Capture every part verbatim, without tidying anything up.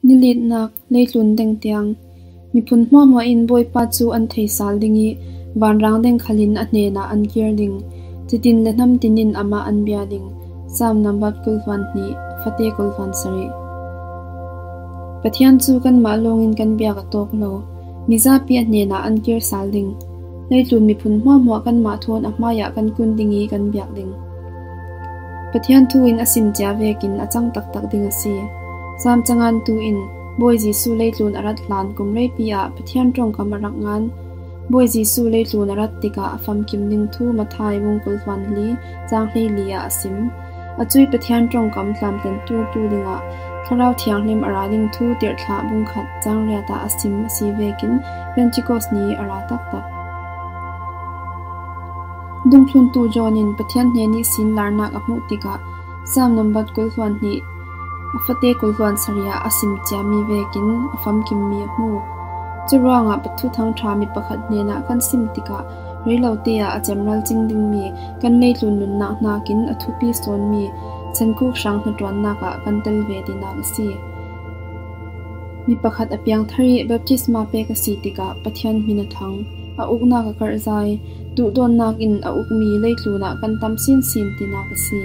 Nilitnak, leitlun deng tiang. Miphun hmuahhmuah in Bawipa cu an thei sal ding i, vanrang deng khalin a hnenah an kir ding. Citin le hnam tinin amah an bia ding. Salm number kul hluan hnih, fate kul hluan sarih. Pathian cu kanmah lawngin kan biak a tawk lo. Mizapi a hnenah an kir sal ding. Leitlun miphun hmuahhmuah kanmah thawn a hmaiah kan kun ding i kan biak ding. Pathian thu in a sim cia vekin a cang taktak ding a si. Salm cangantu in Bawi Jesuh leitlun a rat hlan kum reipi ah Pathian ṭongkam a rak ngan. Bawi Jesuh leitlun a rat tikah a famkim ding thu Matthai bung kul hluan li, cang hleili ah a sim. A cui Pathian ṭongkam tlamtlen ṭultu dingah Thlarau Thianghlim a ra ding thu Tirhthlah bung khat cang riat ah a sim a si vekin Pentecost ni a ra taktak. Dungthluntu John in Pathian hnen ihsin larnak a hmuh tikah Salm number kul hluan hnih, a fate kul hluan sarih ah a sim ciami vekin a famkimmi a hmu. Curuangah Thuthang ṭha mi pakhat hnenah kan sim tikah, reilote ah a cemral cing dingmi kan leitlun nunnak hnakin a thupi sawnmi sankhuk hrang hnaṭuannak ah kan tel ve tinak a si. Mi pakhat a piangthar i baptisma pek a si tikah Pathian hmin a thang. A uknak a karhzai, duhdawtnak in a ukmi leitlun ah kan tam sinsin tinak a si.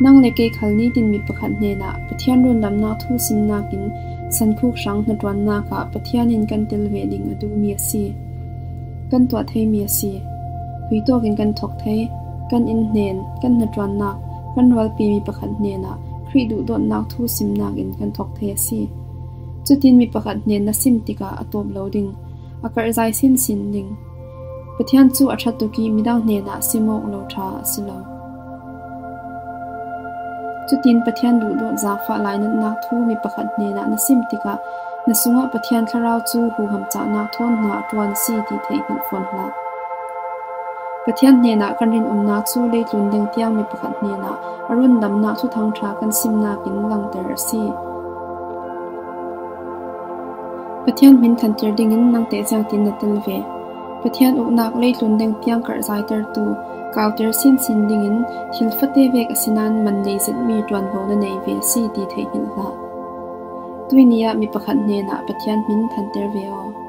Nang le kei khal nitin mi pakhat hnenah Pathian rundamnak thu simnak in sankhuk hrang hnaṭuannak ah Pathian in kan tel ve ding a duhmi a si. Kan tuah theimi a si. Khui tawkin kan thok thei. Kan inn hnen, kan hnaṭuannak, kan rualpi mi pakhat hnenah Khrih duhdawtnak thu simnak in kan thok thei a si. Cutin mi pakhat hnen na sim tikah a tawp lo ding, a karhzai sinsin ding. Pathian cu a ṭha tuk i midang hnenah sim awk lo ṭha a si lo. Cutin Pathian duhdawt zaangfah lainatnak thu mi pakhat hnenah na sim tikah na sungah Pathian Thlarau cu huham cahnak thawn hna a ṭuan a si ti theihhmanh fawn hlah. Pathian hnenah kan rinumnak cu leitlun deng tiang mi pakhat hnenah a rundamnak Thuthang ṭha kan simnak in langter a si. Pathian hmin thanter dingin nangteh ziangtin na tel ve? Pathian uknak leitlun deng tiang karhzaitertu, kauter sinsin dingin thil fate vek a si nain man nei zetmi ṭuanvo na nei ve a si ti theihhmanh hlah. Tuini ah mi pakhat hnenah Pathian hmin thanter ve aw.